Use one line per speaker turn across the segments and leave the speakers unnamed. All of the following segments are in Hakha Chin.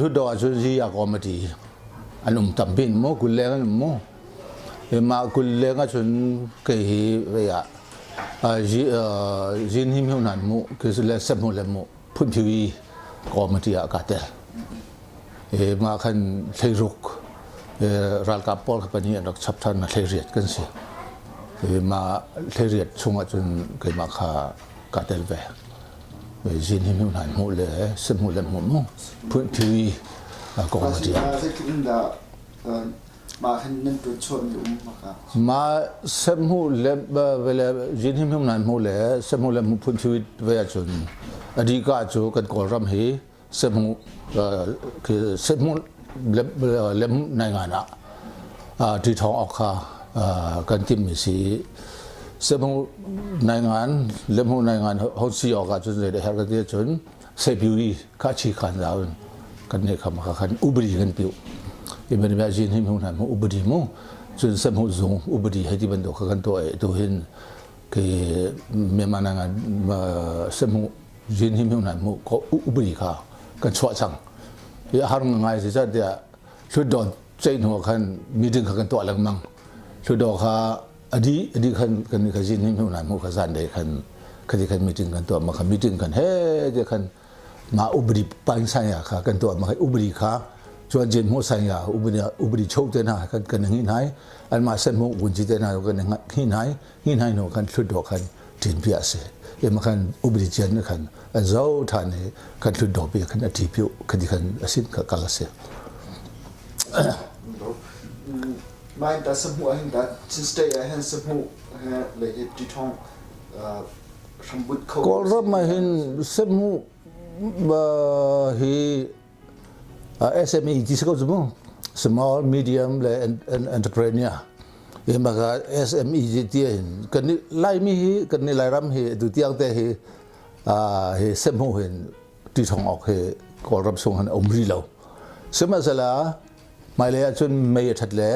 Hlutdaw ahcun Ziya Committee an um tam pin mu 20 leng an um mu. Mah 20 leng ahcun kei hi vei ah zin him him nan mu ke le sem mu le mu phun phiwi committee ah ka tel. Mah khan 16 ralkap pawl kha pahnih an rak chap than 18 kan si. Mah 18 chung ahcun keimah kha ka tel ve. Zin hi hnu hnan hmuh le sim hmuh le hmuh mu phun thi kong ma ti.
Zeitluk in dah mah hin nan tuan chuah mi um maka?
Ma sem hmuh le vele zin hi hnu hnan hmuh le sem hmuh le hmuh phun thi ve ahcun adika cu kan Kawlram hi sem hmuh sem hmuh lem nai ngan ah ti thong ok kha kan tim mi si semu nai ngan lemu nai ngan ho si ok ah cun zei her ka ti cun sepiuri kha chi khan zaun kan ne kham kha khan ubri kan piu iban ba jin him hung han mu ubri mu cun semu zung ubri hei ti bantuk kha kan to e tu hin ke me mana ngan semu jin him hung han mu ko ubri kha kan chuah cang i har ngai si cah tiah Hlutdaw ceih hnu ah khan meeting kha kan tuah lengmang. Hlutdaw kha adi adi khan kan kha zin hnu hnu hmu kha zan dei khan khati khan meeting kan tuah ma kha meeting kan he te khan ma ubri pan sai ya kha kan tuah ma kha ubri kha chuan jin mu sai ya ubri ubri chok te na kan kan ngi nai an ma sen mu gun ji te na kan ngi nai ngi nai no kan hlutdaw khan tin pia se e ma khan ubri chen khan an zo than i kan hlutdaw pi khan a ti piu khati khan asin kha kal ase.
Mai ta samu ahin ta Chin State ahin samu le hi ti thong hrambut kho.
Kawlram ahin samu hi SME ti si ko cu mu small medium le entrepreneur i maka SME ti ti hin kan ni Laimi hi kan ni Lairam hi tu tiang te hi hi semhu hin ti thong ok hi Kawlram sung han um ri lo sihmanhsehlaw hmailei ahcun mei a that le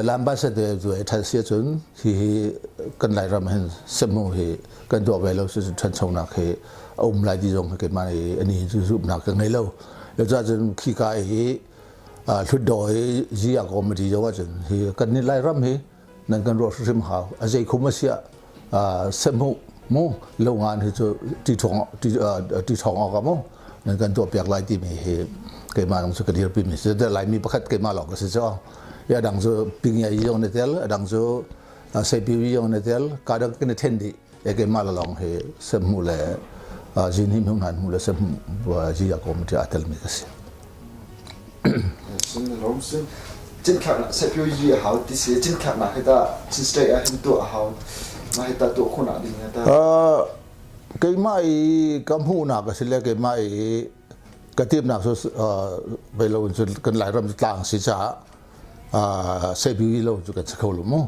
lamba se te cu a that si ahcun hi hi kan Lairam hin semhu hi kan tuah ve lo si ṭhanchonak hi a um lai ti zong hi keimah i ani cu zumhnak ka ngei lo. Cucaah khika hi hlutdaw hi zi a committee zong ahcun hi kan nih Lairam hi nan kan ruah hrimhrim hau. A zei khum a siah semhu mu lo ngan hi cu ti ṭhawng ti ṭhawng awk ah mu nan kan tuah piak lai timi hi keimah lawng cu ka dirpi mi si. Laimi pakhat keimah lawng ka si cu. A dang cu pingia zong na tel, a dang cu seipi zong na tel, ka dang kan i then dih. E keimah lawng hi semhmu le zin hi hmu hnan hmu le semhmu zi a committee aa telmi ka si.
Sin lom sin cinthlaknak seipi yi a hau ti si cinthlaknak hi ta Chin State ah hin tuah a hau ma hi ta tuah khawhnak ding ta.
Keimah i ka hmuhnak a si le keimah i ka timnak cu ve lo in kan Lairam cu tlang si caah seipi lo cu kan si kho lo mu.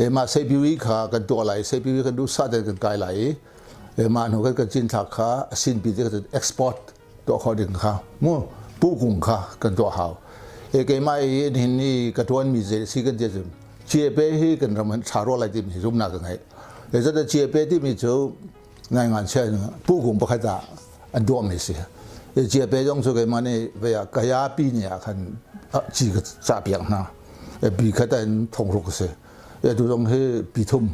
E mah seipi kha kan tuah lai seipi kan duh sa ten kan kai lai i e mah hnu kan kan cinthlak kha a sinpi te kan export tuah kho ding kha mu pu kung kha kan tuah hau. E keimah i hin ni ka tuan mi ze si kan ti cun CAP hi kan ram han tha ro lai ti mi zumnak ka ngei. E zat CAP ti mi cu ngai ngan sia pu kung pakhat ah an duah mi si. E CAP zong cu keimah nih ve ah kaya pi ni ah khan ci ka ca piak hna. E bi khat in thong ruk si. E tu zong hi pi thum.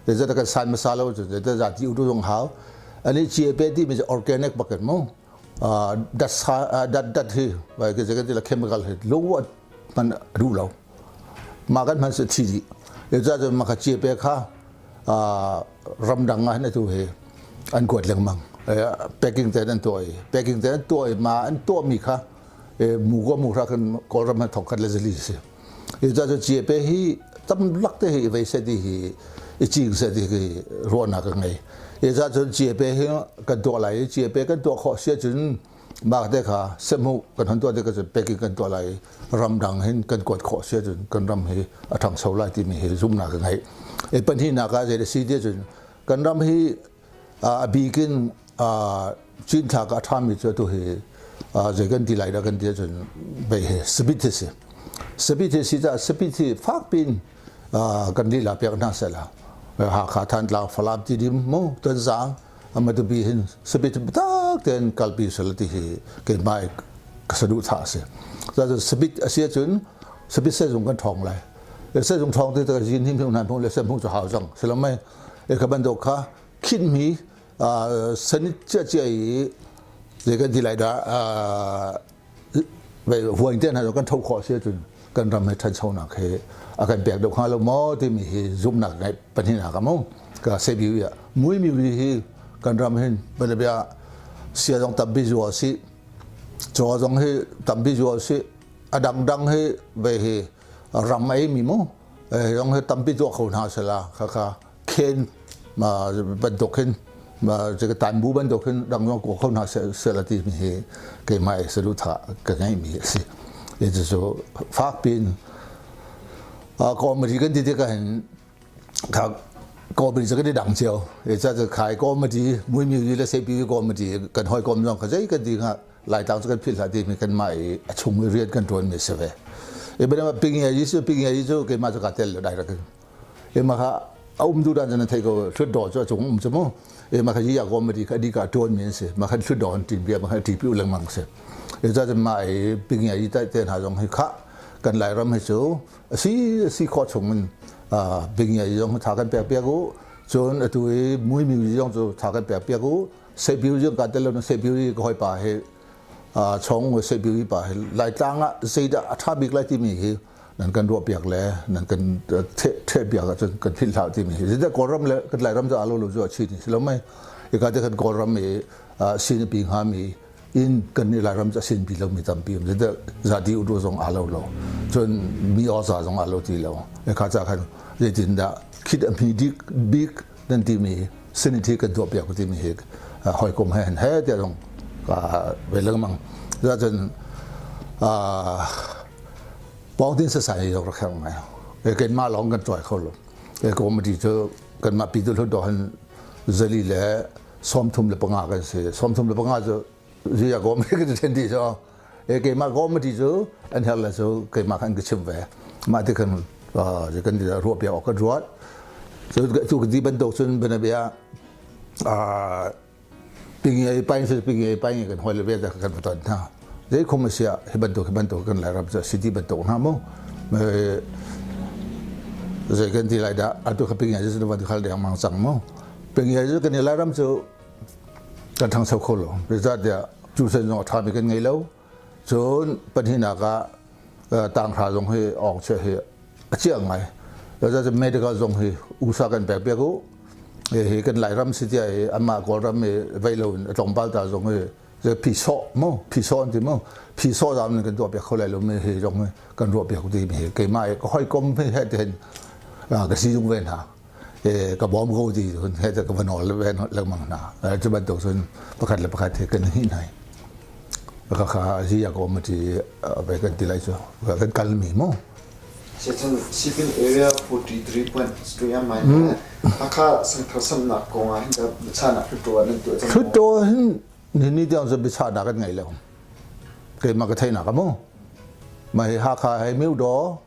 E zat kan san masa lo cu zat za ti u tu zong hau. Ani CAP ti mi organic bakin mu. Dat sa dat dat hi vai ke ke ti la chemical hi lo man du lo. Ma kan man se thi di. E za ma kha CAP kha ramdang ah hin atu hi an kuat lengmang. Packing te an tuah i packing te an tuah i ma an tuahmi kha mu ko mu hra kan Kawlram han thong khat le zali si. I ca cu CAP hi tam lak te hi vei se ti hi i cing se ti hi ruahnak ka ngei. I ca cun CAP hi kan tuah lai i CAP kan tuah khawh si ahcun mah te kha sehmu kan hon tuah te ka cun packing kan tuah lai i ramdang hin kan kuat khawh si ahcun kan ram hi a ṭhangcho lai timi hi zumhnak ka ngei. I pahnihnak ah zei a si ti ahcun kan ram hi a bik in cinthlak a ṭhami cu atu hi zei kan ti lai dah kan ti ahcun bei hi sabit hi si. Sabit hi si caah sabit hi fak piin kan lila pek hna sehla. Hakha Thantlang Falam Tidim mu Tonzang Matupi hin sabit tak tein kalpi sel ti hi keimah. ka saduhthah a si. Cucaah sabit a si ahcun sabit sehzung kan ṭhawng lai. Sehzung ṭhawng ti tikah zin him him hna le sehhmung cu hau cang. Si lo mei? E kha bantuk kha khinhmi sanit ciacia i zei kan ti lai dah vuain te hna kan tho khawh si ahcun kan ram he ṭhanchonak he a kan pek deuh hnga lo maw timi hi zumhnak ngeih pahnihnak a mu ka sebiu ya muimi hi kan ram hin banabia sia zong tampi zua si caw zong hi tampi zua si a dangdang hi ve hi ram ei mi mu zong hi tampi tuah kho hna sela kha kha khen ma bantuk hin ma tanbu bantuk hin dang zong ko kho hna sela ti mi hi keimah e saduhthah ka ngeih mi a si. Cu fak pin comedy kan ti tikah hin comedy cu kan i dang cio. Ca cu khai comedy muimi le sepi comedy kan hawikom zong kha zei kan ti hnga Laitlang cu kan philh hlah timi kanmah i a chung i rian kan ṭuan mi a si ve. I bantuk pingia yi cu pingia yi cu keimah cu kaa tel lo direct in. Ema kha a um duh dan cu thei ko hlutdaw cu a cung um cu mu. Ema kha yi comedy kha di ka ṭuan mi an si. Ma khan hlutdaw an ṭin bia ma khan ṭi piu lengmang si. E ca cun ma i pingia yi tai te hna zong hi kha kan Lairam hi cu a si a si khawh chung in pingia yi zong tha kan pek piak u. Cun atu i mui mi zong cu tha kan pek piak u. Seipiu zong ka tel lo na seipiu i ka hawipa he chong seipiu i pa he Laitlang ah zeidah a ṭha bik lai timi hi nan kan ruah piak le nan kan theh piak ahcun kan philh hlah timi hi zeidah Kawlram le kan Lairam cu aa lo lo cu a chin si lo mei ika te kan Kawlram i sin pi hngami in kan i Lairam cu a sin pi lomi tampi um zeidah zati udu zong aa lo lo cun mi awza zong aa lo ti lo eka ca khan zeitindah khit a hmi bik nan timi siniti kan tuah piak timi hi hawikom he he tiah zong ve lengmang cun pawngtin sasai zong rak herh ngai keimah lawng kan tuai kho lo committee cu kanmah pi tu hlut han zali le 35 kan si 35 cu ziya committee kan then ti so e keimah committee cu an her le cu keimah khan ka chim ve mah ti khan kan ruah piak awk kan ruat cu cu ti bantuk cun banabia pingi pain se pingi pain kan hoi le ve kan ton hna zei khom sia hi bantuk hi bantuk kan lai ram city bantuk hna mu zei kan ti lai dah atu kha pingi cu van khal deng mang cang mu pingi cu kan lai ram cu kan thangcho kho lo zeicahtiah cu sen zong a ṭhami kan ngei lo cun pahnihnak ah tanghra zong hi awng chia hi a chia ngai zeicahtiah medical zong hi usa kan pek piak u hi kan Lairam si tiah hi anmah Kawlram i vei lo in a tlawmpal ta zong hi phi sawh mu phi sawh an ti mu phi sawh zam in kan tuah piak kho lai lo mi hi zong hi kan ruah piak ti mi hi keimah ka hawikom hi he te hin ka si zung ve hna ka bawm ko ti cun he ka va nawl ve lengmang hna cu bantuk cun pakhat le pakhat he kan hi nai ka kha hi ya ko ma ti ve kan ti lai cu kan kal mi mu.
Cun Sipin Area 43.3 am mai Hakha sangthar samnak kong ah hin biachahnak hluttaw ah nan tuah cang maw?
Hluttaw hin nihin ni tiang cu biachahnak kan ngei lo. Keimah ka theihnak a mu. Mah hi Hakha he Myodaw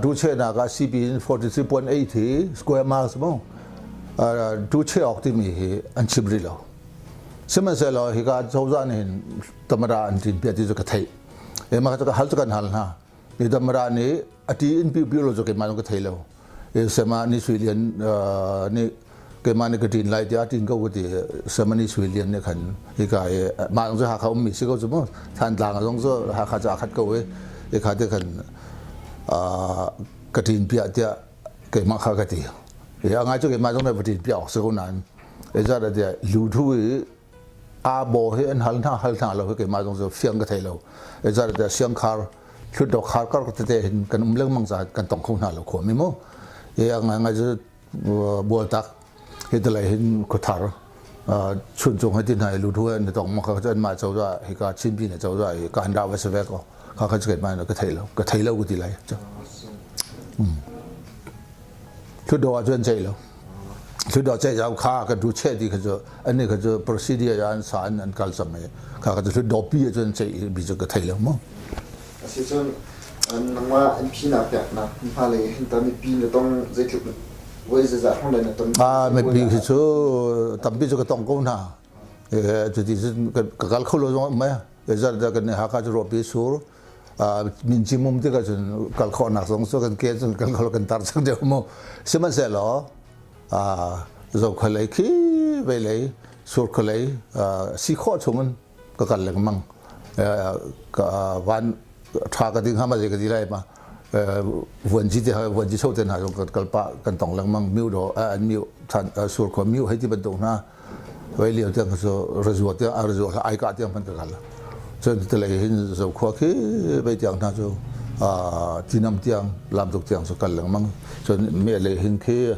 Duchehnak ah CP in 43.8 hi square miles mu ducheh awk timi hi an chim rih lo. Sihmanhsehlaw hika cozah nih hin tamara an tin piah ti cu ka theih. E mah ka hal cu kan hal hna. I tamara nih a ti in piu piu lo cu keimah ka thei lo. E sema ni sui lian nih keimah nih ka ṭin lai tiah ṭin ko ka ti. Sema ni sui lian nih khan hika i mah zong cu Hakha ummi si ko cu mu. Thantlang zong cu Hakha cu aa khat ko i i kha te khan ka ṭin piah tiah keimah kha ka ti. I a ngai cu keimah zong nih va ṭin piah awk si ko nain zeicahtiah tiah luthu i aa baw hi an hal hna hal hna lo hi keimah zong cu fiang ka thei lo. Zeicahtiah siangkhar hlutdaw khar kar tete hin kan um lengmang caah kan tong kho hna lo khuami mu. I a ngai ngai cu Bualtak hi talei hin khuathar Chuncung he ti hna i luthu he an tong ma kha cu anmah cozah hika Chinpi na cozah i ka han dah va si ve ko kha kha cu keimah ka thei lo ka thei lo ka ti lai cu Hlutdaw ah cun ceih lo Hlutdaw ceih zau kha ka du che ti kha cu ani kha cu procedure an sa an an kal cang i kha kha cu hlutdaw pi ah cun ceih bi cu ka thei lo mu.
Asicun nangmah MP na peknak hmalei hin ta mipi na tong zeitluk voi zeizah hrawng na ton?
Ah mipi hi cu tampi cu ka tong ko hna. Cuti cun ka kal kho lo zong um. Zat kan Hakha cu ruahpi sur min cimum tikah cun kal khawhnak zong cu kan ke cun kan kal kan tar cang deuh mu. Sihmanhsehlaw zokhua lei khi vei lei surkhua lei si khawh chungin ka kal lengmang. Van tha ka ding hama zei ka di lai ma vuanci te vuanci cho te hna zong kan kal pah kan tong lengmang miu do an miu than surkhua miu hei ti bantuk hna Vai lio tiang cu razua tiang a razua ai ka tiang hman ka kal. Cun tilei hin zokhua khi vai tiang hna cu tinam tiang lamtuk tiang cu kal lengmang. Cun me lei hin khi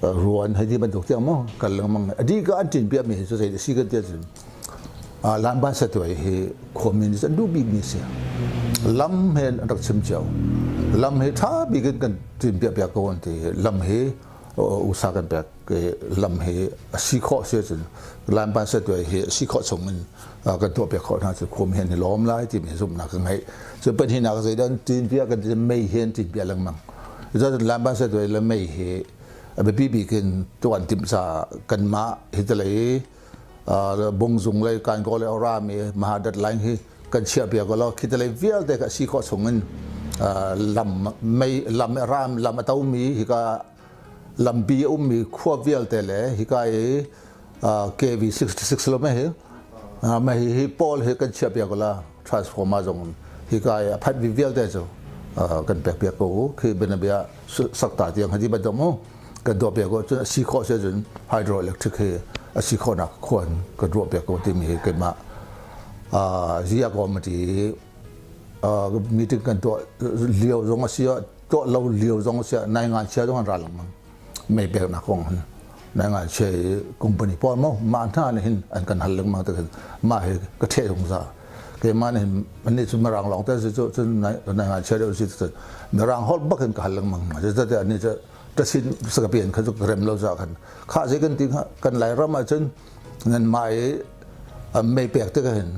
ruan hei ti bantuk tiang mo kal lengmang. Adi ka an tin piak mi hi cu zei si kan tia cun Lamban satuai hi khuami nih an duh bikmi a si. Lam he an rak chim cio. Lam hi ṭha bik in kan tin piak piak ko an ti. Lam hi usa kan pek lam hi a si khawh si ahcun lamban satuai hi a si khawh chung in kan tuah piak khawh hna cu khuam hen hi lawm lai timi zumhnak ka ngeih. Cu pahnihnak zeidah tin piak kan ti mei hi an tin piak lengmang. Cun lamban satuai le mei hi a biapi bik in tuan timh caah kanmah hi talei bungzung lei kankaw le rami mahadat line hi kan chiah piak lo khi talei vialte kha si khawh chung in lam mei lam ram lam a tomi hika lampi a ummi khua vialte le hika i KV 66 lo me hi ma hi hi paul hi kan chiah piak la transformer zong hika i a phat vi vialte cu kan pek piak ko khi benabia sakta tiang hadi bantuk mu kan tuah piak ko cun a si khawh si cun hydroelectric hi a si khawhnak khuan kan ruah piak ko timi hi keimah zia committee meeting kan tuah lio zong a si tuah lo lio zong a si nai ngan chia zong an ra lengmang mei peknak kong hin nai ngan chia i company pawl mo mah hna nih hin an kan hal lengmang te khin mah hi ka ṭheh zungzal keimah nih hin nih cu mirang lawng te si cu cun nai ngan chia deuh si cun mirang holh bak in ka hal lengmang zeicahtiah nih cu tasin sakapian kha cu rem lo za khan kha zei kan ti kan lai ram ah cun nan mah i mei pek te hin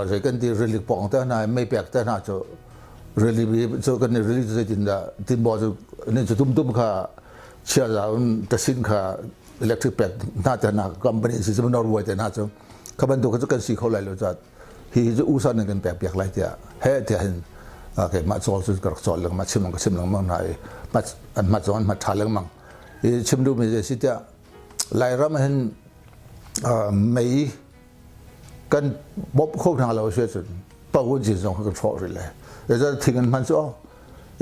zei kan ti rilik pong te hna mei pek te hna cu rili cu kan rili cu zeitin dah tinbaw cu ni cu tum tum kha chia za un tasin kha electric pek hna te hna company si cu Norway te hna cu kha bantuk kha cu kan si kho lai lo ca hi cu USA nan kan pek piak lai tiah he tiah hin keimah cawl cu ka rak cawl lengmang chim ka chim lengmang hna i an hmat zong an hmat ṭha lengmang i chim duhmi zei si tiah Lairam hin mei kan bawmh kho hna lo si cun pawun cin zong kan hrawh rih le thing an hman cu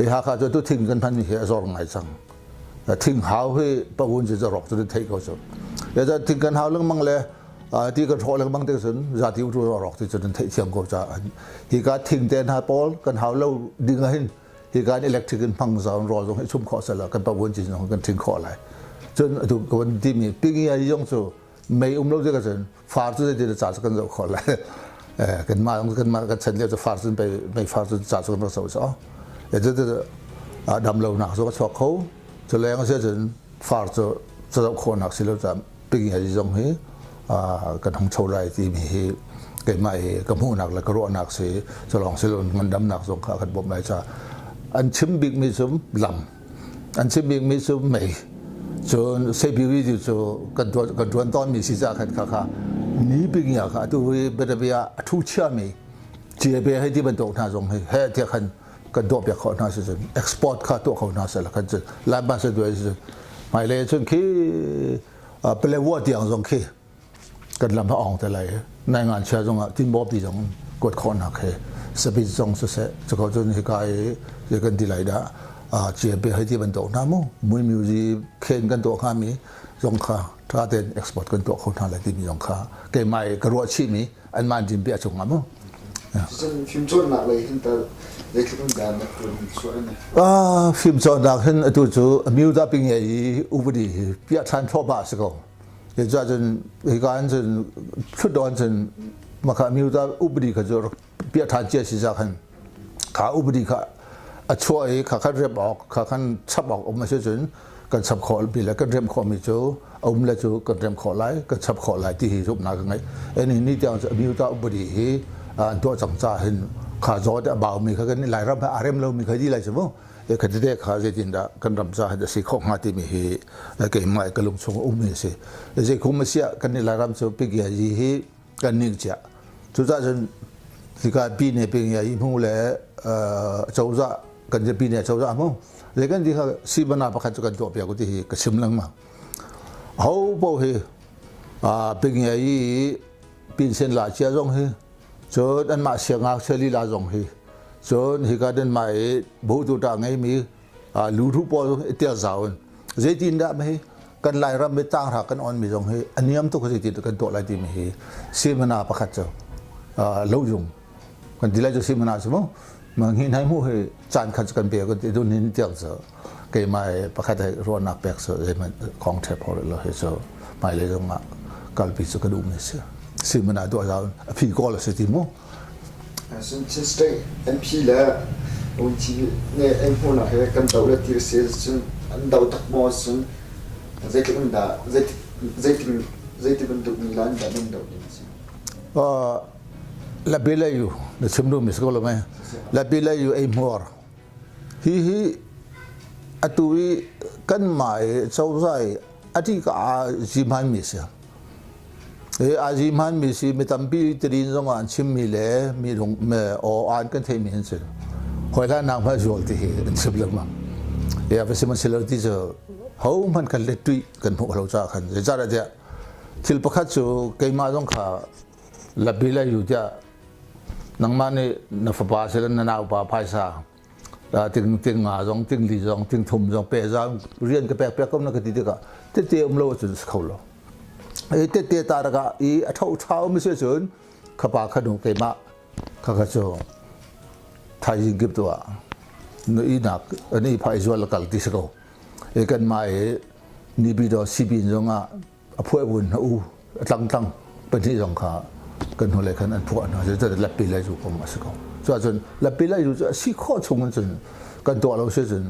i Hakha cu tu thing kan hman hi a zor ngai cang. Thing hau hi pawun cu rawk cu theih ko cu. Thing kan hau lengmang le ti kan hrawh lengmang te cun zati tu rawk ti cun theih thiam ko ca hi ka thing te hna pawl kan hau lo ding ah hin hi kan electric in hmang zawn rawl zong hi chum khawh sala kan pawun cin zong kan thing khawh lai. Cun atu kan ti mi pingi ai zong cu mei um lo tikah cun far cu zeitin ca cu kan zoh khawh lai kanmah kanmah kan chan lio cu far cun pei mei far cun ca cu kan rak zoh cu cu dam lonak cu a chuak kho cu leng a si cun far cu ca zoh khawhnak si lo ca ping hi zong hi kan hung cho lai timi hi keimah hi ka hmuhnak le ka ruahnak si cu lawng si lo ngandamnak zong kha kan bawmh lai ca an chim bikmi cu lam An chim bikmi cu mei. Cun Sepiwi ti cu kan tuan kan tuan tawnmi si ca khan kha kha ni pingia kha atu hi bianabia a thu chiami CAP hei ti bantuk hna zong hi he tiah khan kan tuah piak khawh hna si cun export kha tuah kho hna seh la khan cun Laiba se duai si cun hmailei cun khi Palewa tiang zong khi kan lam a ong te lai nai ngan chia zong ah tinbaw pi zong kuat khawhnak he sabit zong siseh cuko cun hika i kan ti lai dah CMP hei ti bantuk hna mu mui music khen kan tuah hnga mi zong kha tha tein export kan tuah kho hna lai timi zong kha keimah i ka ruah chih mi an man din pi a chung mu.
Fimcawnnak lei hin tal zeitluk in dah na tuan chuah in?
Fimcawnnak hin atu cu miu dah ping i upadi hi piah than thluahmah a si ko. Cucaah cun hika in cun Hlutdaw in cun makha miuta upadi kha cu rak piah ṭhan cia si ca khan kha upadi kha a chuah i kha khan remh awk kha khan chap awk um a si cun kan chap khawh mi le kan remh khawh mi cu a um le cu kan remh khawh lai kan chap khawh lai ti hi zumhnak ka ngei. Ani ni tiang cu miuta upadi hi an tuah cang ca hin kha zaw te a bau mi kha kan Lairam he aa rem lo mi kha di lai cu mu. Kha tete kha zeitindah kan ram ca a si khawh hnga timi hi keimah ka lungchung a ummi a si. Zeikhum a siah kan i Lairam cu pigiazi hi Kan ning cia. Cucaah cun hika pine ping ya i hmu le cozah kan je pine cozah mu le kan ti kha sibana pakhat cu kan tuah piak ti hi ka chim lengmang. Ho po hi ping ya i pinsen la chia zong hi cun anmah siangngakchia lila zong hi cun hika nan mah i butu ta ngeimi luhru pawl zong i tel zau in zeitin dah hi kan Lairam i tanghra kan on mi zong hi a niam tuk zeitin kan tuah lai timi hi seminar pakhat cu lojung kan ti lai cu seminar cu mu hi nai mu hi caan khat cu kan pe kan ti dun hin tiang cu keimah pakhat he ruahnak pek cu zeihmanh kong ṭhep hor lo hi cu hmailei zong ah kalpi cu ka duh mi si seminar tuah zau a phi kawl a si ti mu
Chin State MP le Vuanci nih an hmuhnak he kan doh le ti a si cun an doh tak maw cun zeitluk in dah zeitin zeiti bantuk mi la in dah nan doh ding a si?
Lapi le yu na chim duhmi si ko lo mei? Lapi le yu ei hmuar. Hi hi atu i kanmah i cozah i a ṭih ka aa zimhanmi si. Hi aa zimhanmi si mi tampi tirin zongah an chimmi le mi lung aw an kan theihmi an si. Hawi hlan nak hmanh zual ti hi an chim lengmang. Ya va sihmanhsehlaw ti cu hohmanh kan let tuih kan hmuh lo caah khan zeicahtiah tiah thil pakhat cu keimah zong kha lapi le yu tiah nangmah nih na fapa sila na naupa phaisa ting ting nga zong ting li zong ting thum zong pe zang rian ka pek pek ko na ka ti tikah tete um lo cun si kho lo i tete ta raka i a tho thau mi si cun khapa khanu keimah kha kha cu thaizing kip tu ah nu i nak ani phai zual kal ti si ko i kan ma i nibido sipin zong ah a phuah vun hna u a tlangtlang pahnih zong kha kan hnulei khan an phuah hna cu lapi le zu kong a si ko cu ahcun lapi le zu cu a si khawh chung in cun kan tuah lo si cun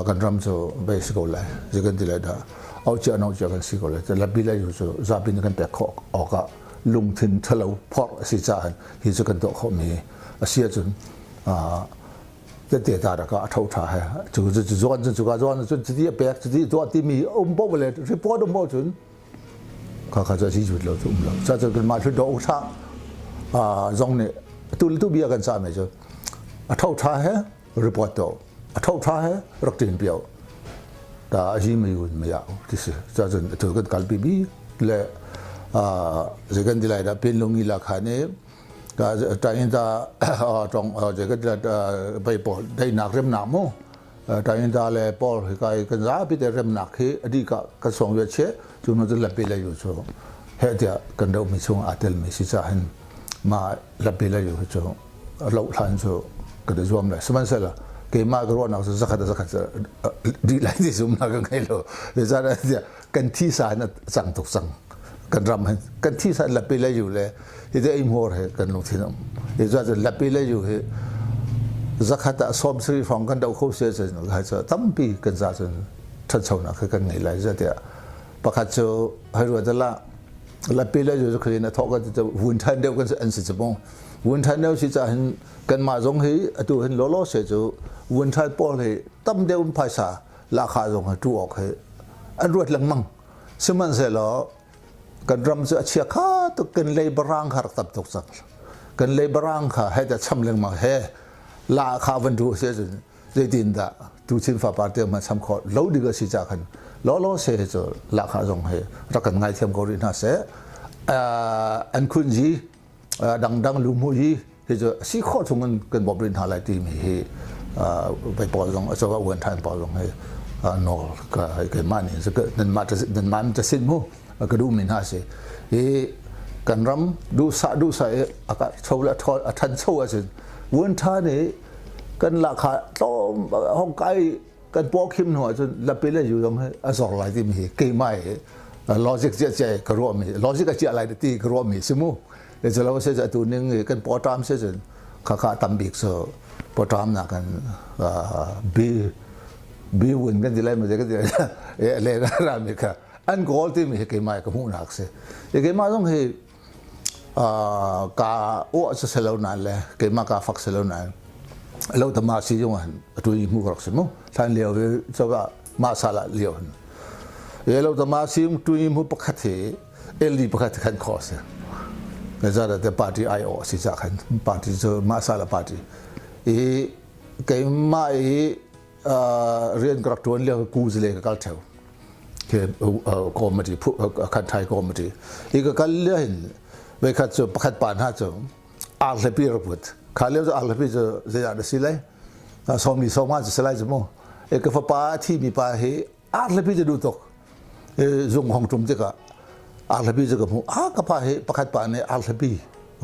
kan ram cu bei si ko lai zi kan ti lai dah au chia no chia kan si ko lai lapi le zu cu zapi nih kan pek khawh awk ah lungthin thalo phorh a si caah hi cu kan tuah khawh mi a si ahcun tete ta rak a tho tha he cu cu zuan cu ka zuan cun cuti a pek cuti tuah timi um po le report um po cun kha kha cu si jut lo cu um lo ca cu kan mah hlu do tha zong nih tu tu bia kan sa me cu a tho tha he report to a tho tha he rak tin pio ta a hi mi un me ya ti si ca cun tu kan kalpi bi le a zekan dilai da pin lungi la kha ne Tainta tong bei pawl daihnak remnak mu Tainta le pawl hi kai kan zapi te remnak hi adi ka kan song ve che cu nu cu lapi le yu cu he tiah kan do mi chung aa tel mi si ca hin ma lapi le yu cu lo hlan cu kan i zuam lai sihmanhsehlaw keimah ka ruahnak cu zakhat zakhat di lai ti zumnak ka ngei lo zeicahtiah kan thi sa in a cang tuk cang kan ram hin kan thi sa lapi le yu le hi te hmur he kan lungthin um hi cu cun lapi le yu hi zakhat ah sawm sari hrawng kan do kho se cun hai cu tampi kan za cun ṭhanchonak kha kan ngei lai zatiah pakhat cu hai ruat la lapi le yu cu khin a thawk kan vun ṭhan deuh kan an si cu mong vun ṭhan deuh si ca hin kanmah zong hi atu hin lolo se cu vun ṭhan pawl hi tam deuh in phaisa lahkhah zong hi tu awk hi an ruat lengmang sihmanhsehlaw kan ram cu a chia kha tuk kan leibarang kha rak tam tuk cang kan leibarang kha he ta cham lengmang he la kha van du se cun zeitin dah tu chin fa par te ma cham kho lo ding a si cha khan lo lo se cu la kha zong he rak kan ngai thiam ko rih hna se an khun ji dangdang luhmuh hi hi cu si khawh chung in kan bawmh rih hna lai timi hi vai pawl zong acawa uan ṭhan pawl zong hi nawl ka keimah nih nanmah nanmah ta sin mu ka duhmi hna si hi kan ram duhsah duhsah i a cho le a ṭhancho ahcun uan ṭha nih kan lahkhah tlawm hong kai kan pawkhim hnu ahcun lapi le yu zong hi a zor lai timi hi keimah hi logic cia cia ka ruahmi logic a chia lai ti ka ruahmi si mu le cu lo se atu ning i kan pawṭam se cun khakha tam bik cu pawṭam nak kan bi bi wun kan ti lai ma kan ti lai le ra mi kha an goal timi hi keimah ka hmuhnak si keimah zong hi ka uah cu si lo nain le keimah ka fak si lo nain lo tama si zong han atu i hmu rak si mu thlan lio hi coba ma sala lio hin ye lo tama si tu i hmu pakhat hi eli pakhat khan kho si. Zeicahtiah te party aiawh a si cah khan party cu Mahsala party i keimah i rian ka rak ṭuan lio Kuzale ka kal ṭheo. Committee khan thai committee i ka kal lio hin voikhat cu pakhat pa hna cu arhlepi rak put. Kha lio cu arhlepi cu zeidah na si lai? Sawmli sawma cu si lai cu mu. E ka fapa a thimi pa hi arhlepi cu duh tuk. Zung hong ṭum tikah arhlepi cu ka hmuh. Ah ka pa hi pakhat pa nih arhlepi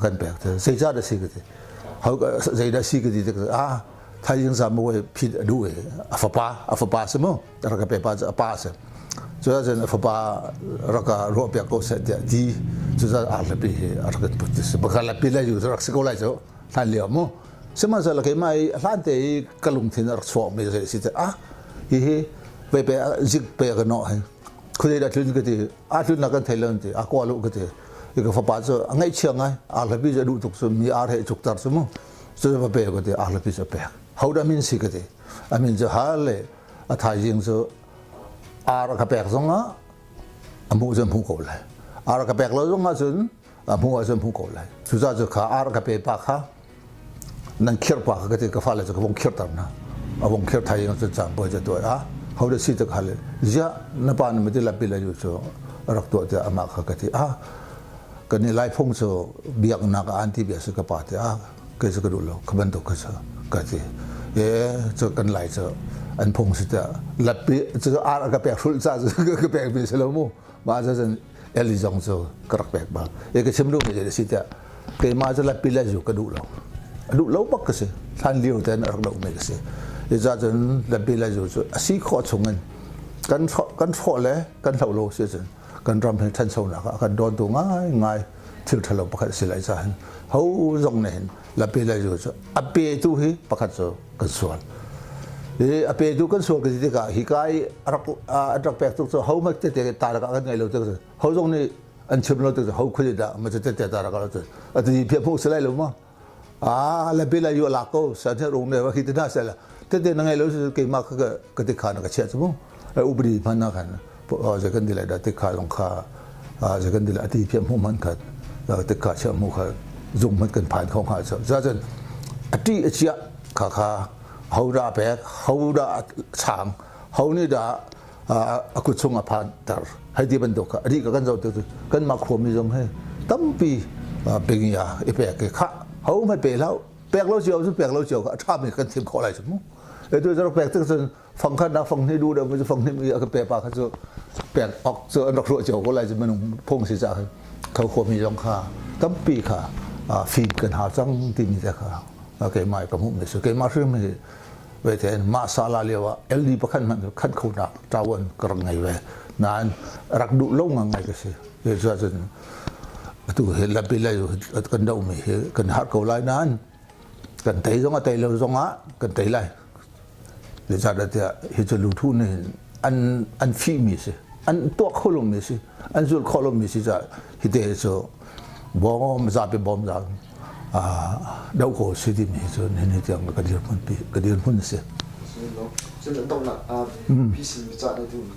kan pek te. Zeicah dah si ka ti. Zeidah si ka ti tik ah thaizing sa mu phit a duh a fapa a fapa si mu rak ka pe pa cu a pa si. Cu ahcun a fapa rak ka ruah piak ko seh tiah ti cu arhlepi hi a rak kan put ti si. Bakar lapi lai cu rak si ko lai cu hlan lio mu. Sihmanhsehlaw keimah i hlan te i ka lungthin a rak chuak mi zei si te ah hihi pe pe zik pe ka nawh hi khuadei dah tlun ka ti a tlun na kan thei lo ti a kwa lu ka ti i ka fapa cu a ngaihchia ngai arhlapi cu a duh tuk cu mi ar he cuk tar cu mu cu va pe ka ti arhlapi cu a pek ho dah min si ka ti a min cu hal le a thaizing cu ar a ka pek zong ah a hmuh cu a hmuh ko lai ar a ka pek lo zong ah cun a hmuh ah cun hmuh ko lai cucaah cu kha ar ka pe pa kha nan khirh pa kha ka ti ka fale cu ka vung khirhter hna a vung khirh thai in cun cang bawi cu tuah a ho da si te kha le ziah na pa na mati lapi la yu cu rak tuah tiah amah kha ka ti a kan i lai phung cu biaknak ah an ti bia si ka pa te a kei cu ka duh lo ka bantuk kha cu ka ti e cu kan lai cu an phung si tiah lapi cu ar ka pek hrulh ca cu ka pek mi si lo mu mah cu cun Eli zong cu ka rak pek bal. E ka chim duhmi zei si tiah keimah cu lapi le zu ka duh lo. A duh lo bak ka si. Hlan lio ten a rak dohmi ka si. Iza cun lapi le zu cu a si khawh chung in kan kan hrawh le kan hloh lo si cun kan ram hi ṭhanchonak ah kan dawntu ngai ngai thil ṭhalo pakhat si lai cahin ho zong nih hin lapi le zu cu a petu hi pakhat cu kan sual. I a petu kan sual ka ti tikah hika i a rak an rak pek tuk cu ho hmanh tete ta rak kan ngei lo tik ho zong nih an chim lo tik ho khuli dah ma tete ta rak lo cu ati phia phu si lai lo ma ah la bi la yu la ko sa the rung ne wa khi te na se la tete na ngei lo su keimah kha ka ti kha na ka chia chu mu upadi hman na khan ze kan di lai da ti kha long kha ze kan di lai ati phia mu man khat ti kha chia mu kha zung man kan phan kho kha cha cun ati a chia kha kha ho dah pek ho dah chang ho nih dah a kut chung a phan ter hei ti bantuk kha adi ka kan zoh tu kan mah khuami zong he tampi pengia i pek ke kha ho mai pe hlau pek lo cio cu pek lo cio kha a ṭha mi kan thim khawh lai cu mu etu zarok pek tik cun fang khat nak fang hnih duh deuh cu fang hnih mi a ka pe pa kha cu pek ok cu an rak ruah cio ko lai cu minung phung si ca khan kho khuami zong kha tampi kha fim kan hau cang timi te kha keimah ka hmuh mi si keimah hrim hi ve te mah sala lio ah LD pakhat hmanh khat kho nak ṭawan ka rak ngei ve nain rak duh lo ngang ngai ka si cun atu hi lapi lai kan doh mi hi kan har ko lai nain kan tei zong a tei lo zong ah kan tei lai zeicahtiah hi cu lungthu nih an an fih mi si an tuah kho lo mi si an zul kho lo mi si caah hi te cu bawm zapi bawm za do ko si ti mi cu ni tiang ka dirhmun pi ka dirhmun a si.
Cun donghnak PC ca na duh mi?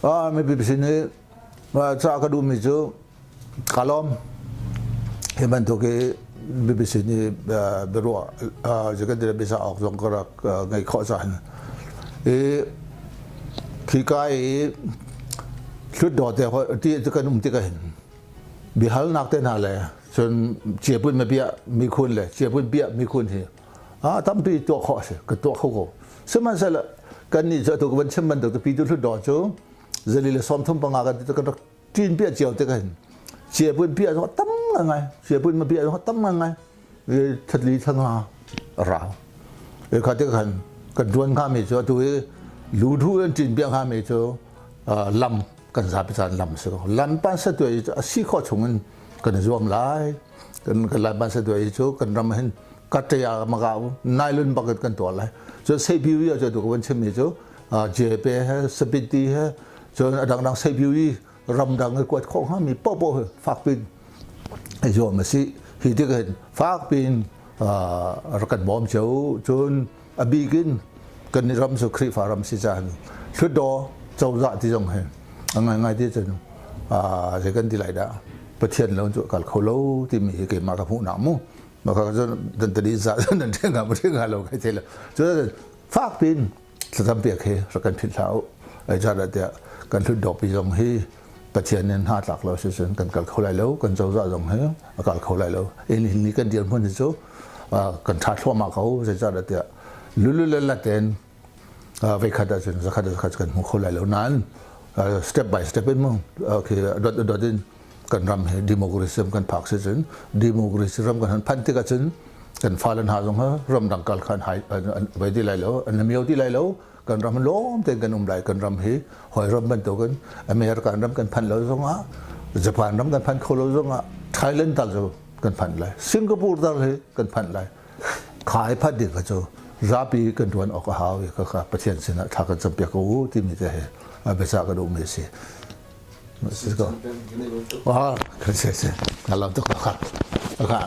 Ah mipi sin hi ca ka duh mi cu Ka lawm. Hi bantuk hi BBC nih biaruah zeikati bisa awk zong ka rak ngeih khawh caan. I khika i hlutdaw te ti kan um tik ahhin biahalnak te hna le cun ciapun ma bia mikhun le ciapun bia mikhun hi a tampi tuah khawh a si ka tuah kho ko sihmanhsehlaw kan nih cu atu ka van chim bantuk pi tu hlutdaw cu zali le 35 kan ti kan rak ṭin piah cio te kan ciapun piah zong tam ngai ciapun ma piah zong tam ngai thatli thanga rau e kha te khan kan tuan hnga mi cu atu hi lu thu an ṭin piah hnga mi cu lam kan zapi caan lam si ko lam pan sa tuai cu a si khawh chung in kan zuam lai kan kan lai ban sa tuai cu kan ram hin kataya maga nailun bakat kan tuah lai cu sei biu ya cu tu kan chim mi cu JP he sapiti he Cun a dangdang seipiu i ramdang i kuat khawh hngami paohpaoh hi fakpi in zuam a si. Hi tik hin fakpi in rak kan bawm cio. Cun a bik in kan ram cu Khrihfa ram si caah Hlutdaw cozah ti zong hi a ngaingai ti cun zei kan ti lai dah. Pathian lo cu kal kho lo timi hi keimah ka hmuhnak mu. Maka cun dan tadi za nan ṭhen nga ma ṭhen nga lo kai thei lo. Cu fak pin thlacam piak hi rak kan philh hlah u. Ai dah tiah kan hlutdawk pi zong hi Pathian in hna tlak lo sicun kan kal kho lai lo, kan cozah zong hi a kal kho lai lo. In ni kan dirhmun hi cu kan ṭha thluahmah ko zeicahdah tiah lulu le laten veikhat ahcun zakhat zakhat kan hmu kho lai lo nain step by step in mu okay dot dot in kan ram hi democracy kan phak si cun democracy ram kan han phan tik ahcun kan fale hna zong ramdang kal khan hai vai ti lai lo an mio ti lai lo kan ram lawm tein kan um lai kan ram hi hoi ram bantukin American ram kan phan lo zongah Japan ram kan phan kho lo zongah Thailand tal cu kan phan lai Singapore tal hi kan phan lai khai phat ding kha cu zapi kan tuan awk a hau i kha Pathian sinah thla kan campiak ko u timi te he biasa ka duhmi a si. Ah, kan se se. Ka lam tuk ka. Ka.